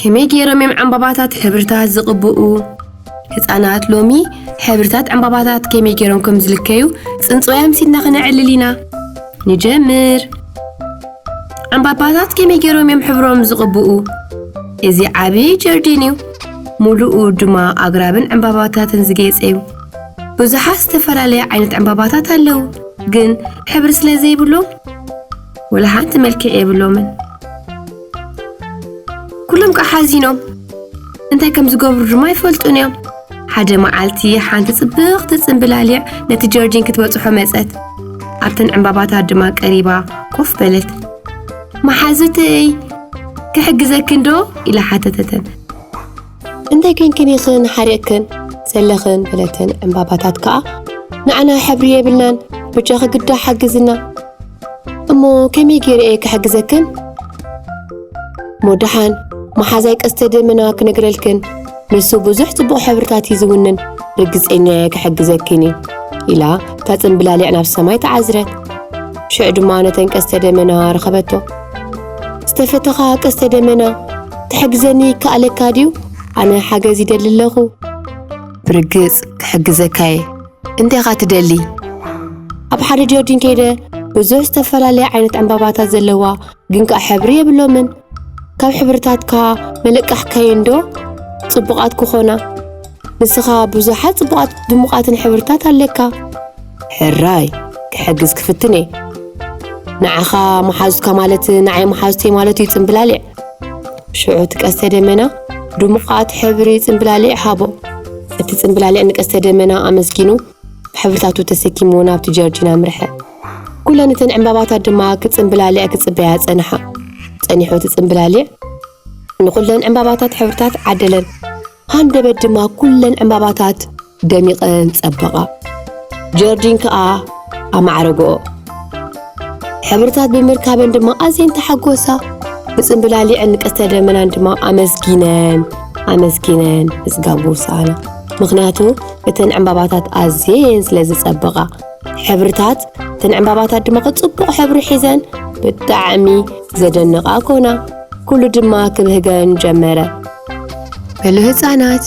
ከመይ ገይሮም እዮም ዕምባባታት ሕብርታት ዝቕብኡ? ህፃናት ሎሚ ሕብርታት ዕምባባታት ከመይ ገይሮም ከም ዝልከዩ ፅንፅዋይ ኣምሲልና ክነዕልል ኢና። ንጀምር። ዕምባባታት ከመይ ገይሮም እዮም ሕብሮም ዝቕብኡ? እዚ ዓብዪ ጀርዲን እዩ። ሙሉኡ ድማ ኣግራብን ዕምባባታትን ዝጌፀ እዩ። ብዙሓት ዝተፈላለየ ዓይነት ዕምባባታት ኣለዉ፣ ግን ሕብሪ ስለ ዘይብሎም ወላ ሓንቲ መልክዕ የብሎምን። ኩሎም ከዓ ሓዚኖም እንታይ ከም ዝገብሩ ድማ ኣይፈልጡን እዮም። ሓደ መዓልቲ ሓንቲ ጽብቕቲ ጽምብላሊዕ ነቲ ጀርዲን ክትበጽሖ መጸት። ኣብተን ዕምባባታት ድማ ቀሪባ ኮፍ በለት። "መሓዙተይ፣ ክሕግዘክን ዶ?" ኢላ ሓተተተን። "እንታይ ኮንክን ኢኽን ሓሪቕክን ዘለኽን?" በለተን። ዕምባባታት ከኣ፣ "ንዓና ሕብሪ የብልናን፣ በጃኺ ግዳ ሓግዝና። እሞ ከመይ ገይረ እየ ክሕግዘክን?" "እሞ ደሓን፣ መሓዛይ ቀስተ ደመና ክነግረልክን፣ ንሱ ብዙሕ ጽቡቕ ሕብርታት እዩ ዝውንን፣ ርግጸኛ እየ ክሕግዘክን እዩ" ኢላ እታ ጽምብላሊዕ ናብ ሰማይ ተዓዝረት። ሽዑ ድማ ነተን ቀስተ ደመና ረኸበቶ። "ዝተፈተኻ ቀስተ ደመና፣ ትሕግዘኒ ይከኣለካ ድዩ? ኣነ ሓገዝ ይደሊ ኣለኹ። ብርግጽ ክሕግዘካ እየ። እንታይ ኢኻ ትደሊ?" "ኣብ ሓደ ጀርዲን ከይደ ብዙሕ ዝተፈላለየ ዓይነት ዕምባባታት ዘለዋ፣ ግን ከኣ ሕብሪ የብሎምን። ካብ ሕብርታትካ መለቃሕካየን ዶ ጽቡቓት ክኾና? ንስኻ ብዙሓት ጽቡቓት ድሙቓትን ሕብርታት ኣለካ። ሕራይ፣ ክሕግዝ ክፍትን እየ። ንዓኻ መሓዙትካ ማለት ንዓይ መሓዙተይ ማለት እዩ ጽምብላሊዕ." ሽዑ እቲ ቀስተ ደመና ድሙቓት ሕብሪ ጽምብላሊዕ ሃቦ። እቲ ጽምብላሊዕ ንቀስተ ደመና ኣመስጊኑ፣ ሕብርታቱ ተሰኪሙ ናብቲ ጀርዲን ኣምርሐ። ኩለን እተን ዕምባባታት ድማ ክጽምብላሊዕ ክጽበያ ጸንሓ። ጸኒሑ እቲ ጽምብላሊዕ ንኹለን ዕምባባታት ሕብርታት ዓደለን። ሃንደበት ድማ ኩለን ዕምባባታት ደሚቐን ጸበቓ። ጀርዲን ከኣ ኣማዕረግኦ። ሕብርታት ብምርካበን ድማ ኣዝየን ተሓጎሳ። ንጽምብላሊዕን ንቀስተ ደመናን ድማ ኣመስጊነን፣ ኣመስጊነን ምጽጋብ ወሰና። ምኽንያቱ እተን ዕምባባታት ኣዝየን ስለ ዝጸበቓ። ሕብርታት እተን ዕምባባታት ድማ ጽቡቕ ሕብሪ ሒዘን ብጣዕሚ ዘደንቓ ኮና። ኩሉ ድማ ክብህገን ጀመረ። በሉ ህጻናት፣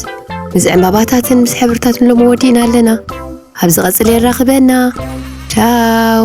ምስ ዕምባባታትን ምስ ሕብርታትን ሎሚ ወዲእና ኣለና። ኣብ ዝቐጽል የራኽበና። ቻው።